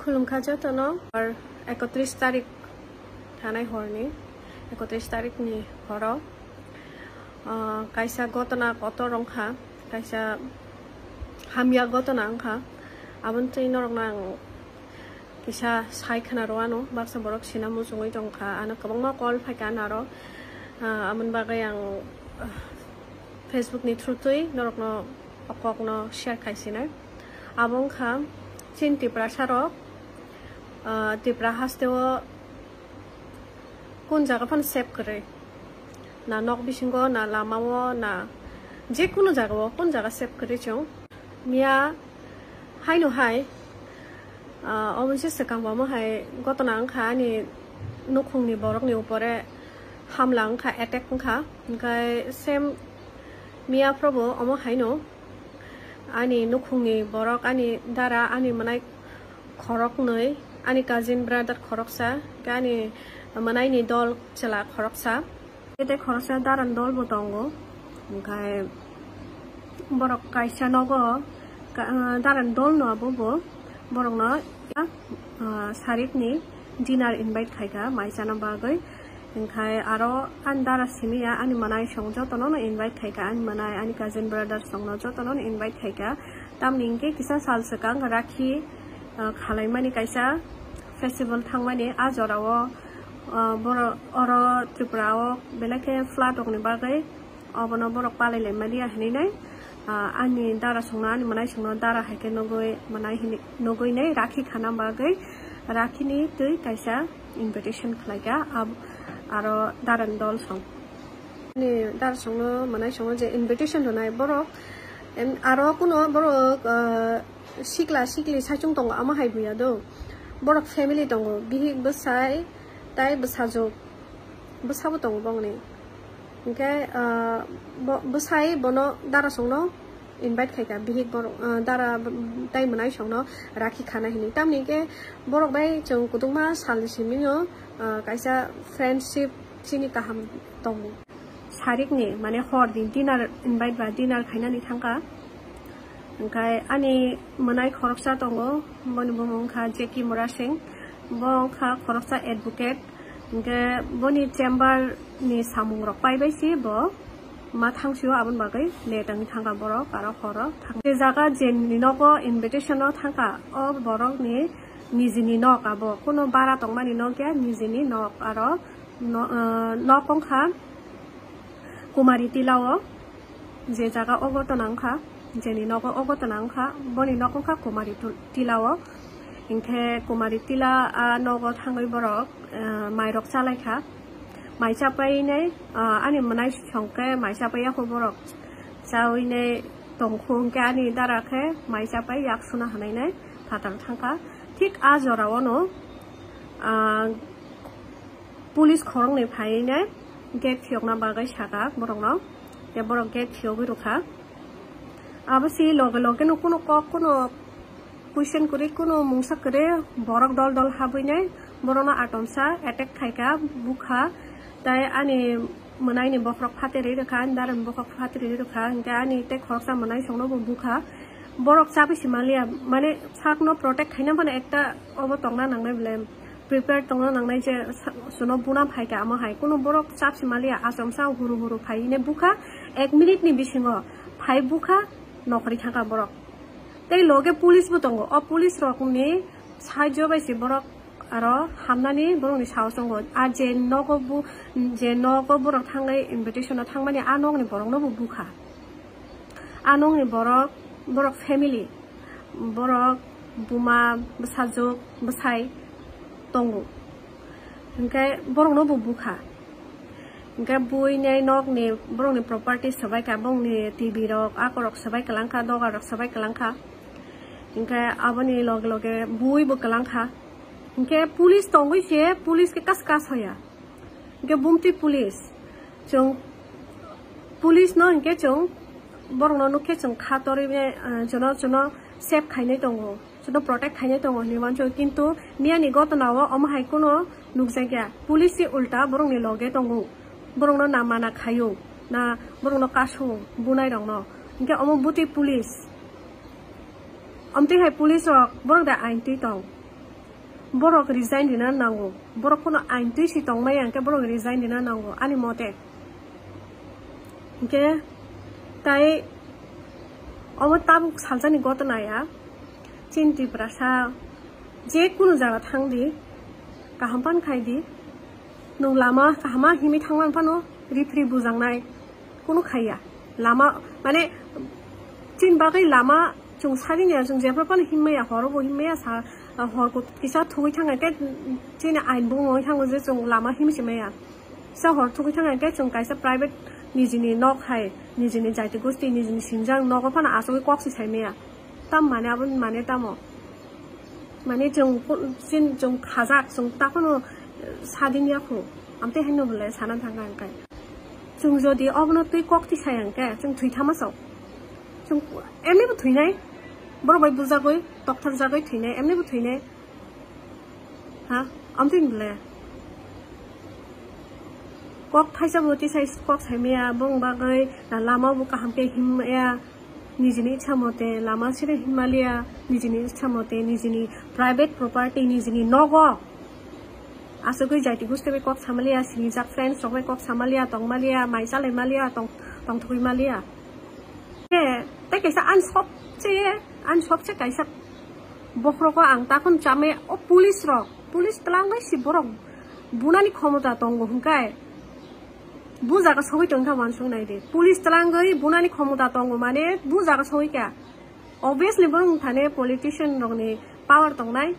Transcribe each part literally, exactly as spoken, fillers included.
Khulumkha jotono, ar ekotris tarik thanai horni, ekotris tarikni horo, ah, kaisa gotona kotor wngkha, kaisa hamya gotona wngkha. Aboni twi norokno ang kisa sai khna rwano, baksa borok sina muchungwi tongkha, ano kwbangma call phaikha naro, ah, aboni bagwi ang, ah, Facebook ni through twi norokno o kokno share khaisinai. Abo wngkha chini Tiprasa rok, ah, Tipra haste o kun jaga phano safe kwrwi, na nok bisingo, na lama o, na je kunu jaga o, kun jaga safe kwrwi chwng. Miya haino hai, ah, omoise swkang bo omo hai gotona wngkha ani nukhungni borokni upore hamla wngkha, attack wngkha. Hwnkhe same miya phrobo omo haino ani nukhungni borok, ani dara, ani mwnai khoroknwi, ani cousin brother khoroksa, hwnkhe ani mwnaini dol chwla khoroksa. Tei khoroksa daran dol bo tongo, hwnkhe borok kaisa nogo ka-, ah, daran dol no abo bo borokno, ah, sarikni dinner invite khaikha mai chana bagwi, hwnkhe aro ani dara simi ya ani mwnai song jotono no invite khaikha, ani mwnai, ani cousin brother songno jotono no invite khaikha, tamni hwnkhe kisa sal swkang rakhi, ah, khalaimani kaisa festival thangmani a jorao. Ah, borok oro Tripura o belai khe flood rokni bagwi obono borok palai lai maliya hinwi nai, ah, ani dara songno, ani mwnai songno dara hai khe nugwi mwnai hinwi nugwi nai rakhi khana bagwi rakhini twi kaisa invitation khlaikha, ab-, aro daran dol song. Ani dara songno, mwnai songno je invitation rwnai borok, em, aro kuno borok, ah, sikla sikli saichung tongo, amo hai buya do. Borok family tongo, bihik bwsai tai bwsajwk, bwsabo tongo bongni. Hwnkhe, ah, bo-, bwsai bono dara songno invite khaikha, bihik borok, ah, dara tai mwnai songno rakhi khana hinwi. Tamni hwnkhe borok bai chwng kwdwkma salni simi o, ah, kaisa friendship chini kaham tongo. Sarikni, mane, horni dinner invite ba dinner khainani thangkha. Hwnkhe ani mwnai khoroksa tongo, boni bumung wngkha Jackie Murasing. Bo wngkha khoroksa advocate. Hwnkhe boni chamber ni samung rok paibai se bo ma thangsio, aboni bagwi late wngwi thangkha borok, aro horo thang-, je jaga jeni nogo invitation o thangkha, o borokni nijini nok abo, kuno bara tongmani nok ya, nijini nok, aro no-, ah, nok wngkha Kumari Tila o, je jaga o gotona wngkha, jeni nogo o gotona wngkha, boni nok wngkha Kumari tu-, Tila o. Hinkhe Kumari Tila a nogo thangwi borok, ah, mairok chalaikha. Mai chapai nai, ah, ani mwnai songkhe mai chapai yakho borok chawi nai tongkhu, hinkhe ani dara khe mai chapai yak suna hanai nai phatar thangkha. Thik a jora o no, ah, police khoroknwi phaiwi nai gate phiyokna bagwi saka borokno, tei borok gate phiyogwi rwkha. Abo se loge loge no kuno kok, kuno question kwrwi, kuno mungsa kwrwi, borok dol dol habwi nai borokno atomsa attack khaikha, bukha, tei ani mwnaini bokhorok phaterwi rwkha, ani darani bokhorok phaterwi rwkha, hinkhe ani tei khoroksa mwnai songno bo bukha. Borok chabi se manliya, mane sakno protect khaina phano ekta obo tongna nangnai belai, prepare tongna nangnai je sa-, suno buna phaikha amo hai. Kuno borok chap se manliya, achomsa huru huru phai hine bukha, ek minute ni bisingo phai bukha, nokhorwi thangkha borok. Tei loge police bo tongo, o police rokni sahajyo bai se borok aro hamnani borokni sahos tongo. A je nogo bu-, je nogo borok thangwi invitation o thangmani, a nokni borokno bo bukha. A nokni borok, borok family, borok buma, bwsajwk, bwsai tongo. Hinkhe borokno bo bukha. Hinkhe bui nai nokni borokni property swbaikha, bongni T V rok, akorok swbai kwlangkha, dogar rok swbai kwlangkha. Hinkhe aboni loge loge bui bo kwlangkha. Hinkhe police tongwi se, police khe kas kas hoya. Hinkhe bumtwi police. Chwng police no hinkhe chwng borokno nukhe chwng kha torwi, eh, jono jono save khainai tongo, jono protect khainai tongo hinwi wansukha. Kintu miyani gotona o omo hai kuno nukjakya. Police se ulta borokni loge tongo, borokno na mana khaio, na borokno kaso bunai rokno. Hinkhe omo butwi police. Omtwi hai police rok borok da ain twi tong. Borok resign rina nango, borok kono ain twi si tongmaya hwnkhe borok resign rina nango ani mote. Hwnkhe tai omo tabuk salsani gotona ya, chini Tiprasa je kunu jaga thang di, kaham pan khai di, nwng lama kahama himwi thangma phano rifri bujaknai kunu khaiya. Lama mane chini bagwi lama chwng sagini ya, chwng jephru phano himmaya, horo bo himmaya, sa hor kisa thugwi thangkhe chini ain bo wngwi thango je chwng lama himwi se maya. Kisa hor thugwi thangkhe chwng kaisa private nijini nok hai, nijini jaiti gosti, nijini sinjak nogo phano asugwi kok se sai maya. Tam mane abo mane tamo? Mane chwng, chwng khajak, chwng takhwno sadin yakho. Amtwi haino bole sana thangkha hwnkhe. Chwng jodi obono twi kok tisai hwnkhe, chwng thwi thama sok. Chwng emni bo thwinai. Borok bai bujagwi, tokthar jagwi thwinai, emni bo thwinai. Ha? Amtwi bole. Kok thaisa bo tisai kok saimaya, bong bagwi na lama bo kaham khe himmaya. Nijini ichha mote lama sire himaliya, nijini ichha mote nijini private property, nijini nogo. Asugwi jaiti gusti bai kok samaliya, sinijak friends rok bai kok samaliya, tongmaliya, mai chalai maliya, tong, tongthogwi maliya. He, tei kaisa ani sobse, ani sobse kaisa bokhorogo ang takhon chamai o police rok, police twlangwi si borok bunani khomota tongo hwnkhe. Bu jaga sogwi tongkha wansuk nai di. Police twlangwi bunani khomota tongo mane bu jaga sogwi kha. Obviously borok thani politician rokni power tongnai.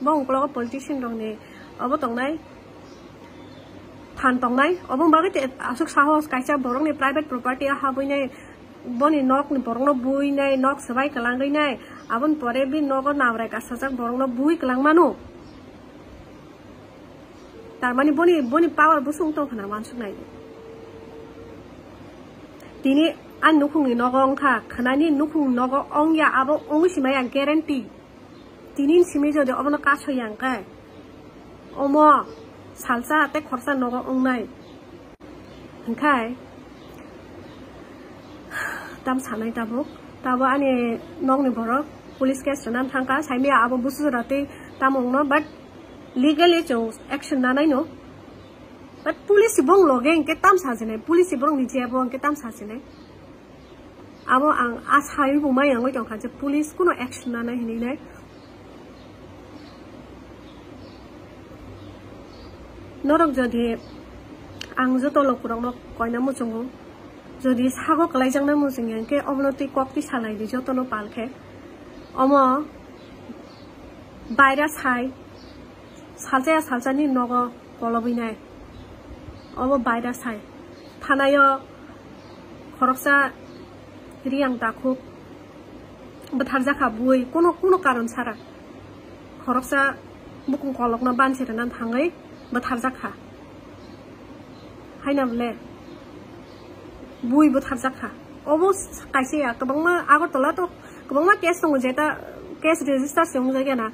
Bo ungkologo politician rokni obo tongnai. Phan tongnai. Obo bagwi te aswk sahos kaisa borokni private property o habwi nai, boni nokni borokno bui nai, nok swbai kwlangwi nai. Aboni pore bini nogo nabrai kasajak borokno bui kwlang mano. Tarmani boni, boni power busung tong khna wansuk nai. Tini ani nukhungni nogo wngkha, khwnani nukhungni nogo wngya abo wngwi simaya guarantee. Tini simi jodi obono kasoya hwnkhe, omo salsa tei khorsa nogo wngnai. Hwnkhe tam sanai tabuk, tabo ani nokni borok police case rwna thangkha, saimaya abo busu jora tei tamo wngno, but legally chwng action nanai no. But police bong loge hwnkhe tam sajinai, police borokni jebo hwnkhe tam sajinai. Abo ang asai bo mai yangwi tongkha je police kuno action nanai hinwi nai. Norok jodi ang joto lokurokno koina muchungo, jodi sago kwlaijaknai muchungya hwnkhe obono twi kok twi salai di jotono pal khe. Omo baira sai, salsa ya salsani nogo kolobwi nai. Obo baira sai. Thanaio khoroksa Riyang takhuk bwtharjakha bui, kuno, kuno karon sara. Khoroksa bukung kolokno bansi rwna thangwi bwtharjakha. Haina bole bui bwtharjakha. Obo kaisa ya, kwbangma Agartala to kwbangma case tongo, jeta case register se wngjakya na.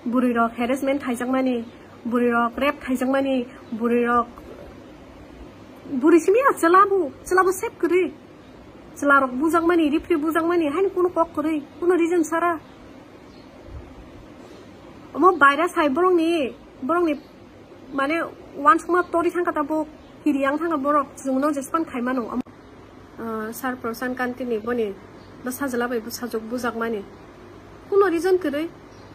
Bwrwi rok harassment khaijakmani, bwrwi rok rape khaijakmani, bwrwi rok, bwrwi simi ya chwla bo, chwla bo sep kwrwi. Chwla rok bujakmani, rifri bujakmani, haini kuno kok kwrwi, kuno reason sara. Omo baira sai borokni, borokni mane wansukma tori thangkha tabuk, hiriyang thangkha borok, chwngno jespan khaimano. Ah, Sir Prasant Kanti ni boni bwsajwla bai bwsajwk bujakmani. Kuno reason kwrwi.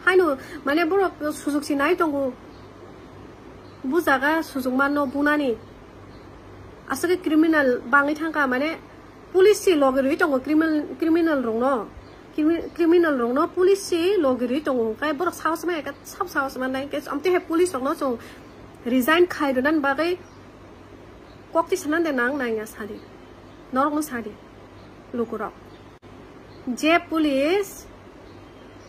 Haino, mane, borok sujok si nai tongo. Bujaga sujok manno bunani. Aswk khe criminal bangwi thangkha, mane, police si logi rwi tongo criminal, criminal rokno. Crimi-, criminal rokno police si logi rwi tongo. Hwnkhe borok sahos maya khe sab sahos mannai. Hwnkhe amtwi hai police rokno chwng resign khai rwnani bagwi kok twi sanani de nang nangya sadi. Norokno sadi. Lukurok. Je police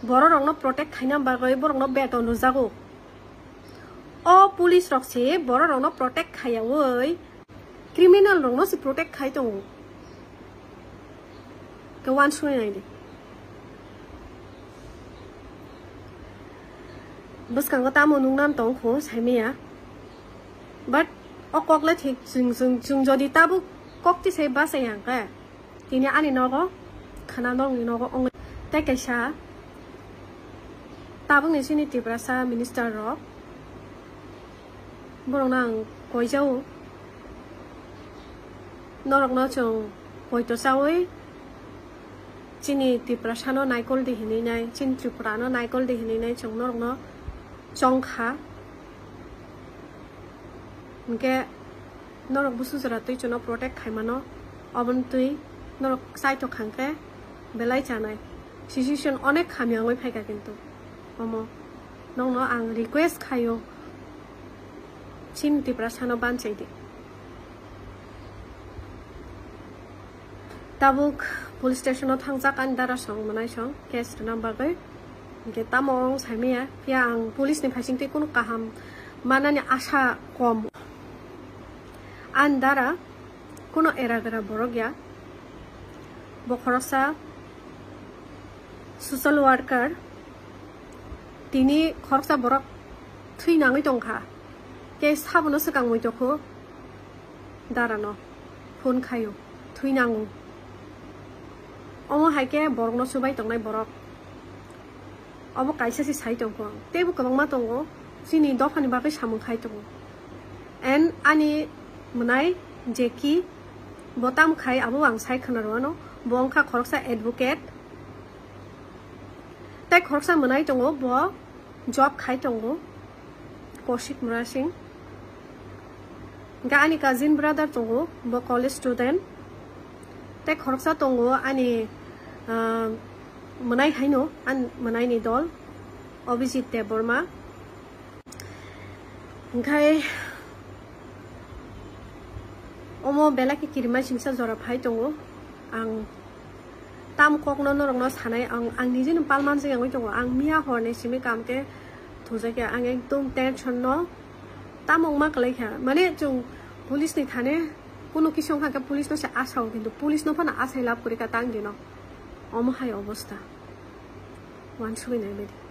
bororokno protect khaina bagwi borokno beton rwjago. O police rok se bororokno protect khaiyaui criminal rokno se protect khai tongo. Ke wansuknai nai di. Bwskango tamo nungnan tong kho saimaya. But o kok le thik, chwng, chwng, chwng jodi tabuk kok tisai bachai ya hwnkhe, tini ani nogo khwna nokni nogo wngwi tei kaisa Tabukni chini Tiprasa minister rok, borokno ang koijao, norokno chwng poito chawi chini Tiprasano naikol di hinwi nai, chini Tripurano naikol di hinwi nai chwng norokno chongkha. Hinkhe norok busu jora twi chwngno protect khaimano, oboni twi norok chaithok hangkhe belai chanai. Situation onek hamya wngwi phaikha kintu. Omo nokno ang request khaio, chini Tiprasano banchai di. Tabuk police station o thangjak ani dara song mwnai song case rwna bagwi. Hinkhe tamo wng saimaya, phiya ang police ni phaising twi kunu kaham manani asa kom. Ani dara kuno era gra borok ya. Bo khoroksa social worker, tini khoroksa borok thwi nangwi tongkha. Tei sabono swkang muitokho darano phone khaio, thwi nango. Omo hai khe borokno chubai tongnai borok. Obo kaisa se sai tongkho ang. Teibo kwbangma tongo, chini dophani bagwi samung khai tongo. And ani mwnai Jackie, bo tam khai abo ang sai khwna rwano. Bo wngkha khoroksa advocate. Tei khoroksa mwnai tongo, bo job khai tongo, Kaushik Murasing. Hinkhe ani cousin brother tongo, bo college student. Tei khoroksa tongo ani, ah, mwnai haino, ani mwnaini dol, Abhijit Debbarma. Hinkhe omo belai khe kirima singsa jora phai tongo. Ang tam kokno norokno sanai, ang, ang nijeno palmanjak wngwi tongo. Ang miya horni simi kam khe thujakya, ang ekdom tension no tamo wngma kwlai kha. Mane chwng police ni thane kuno kisa wngkha khe police no se asao, kintu police no phano asai lab kwrwi kha tang dino. Omo hai obostha. Wansugwi nai bai di.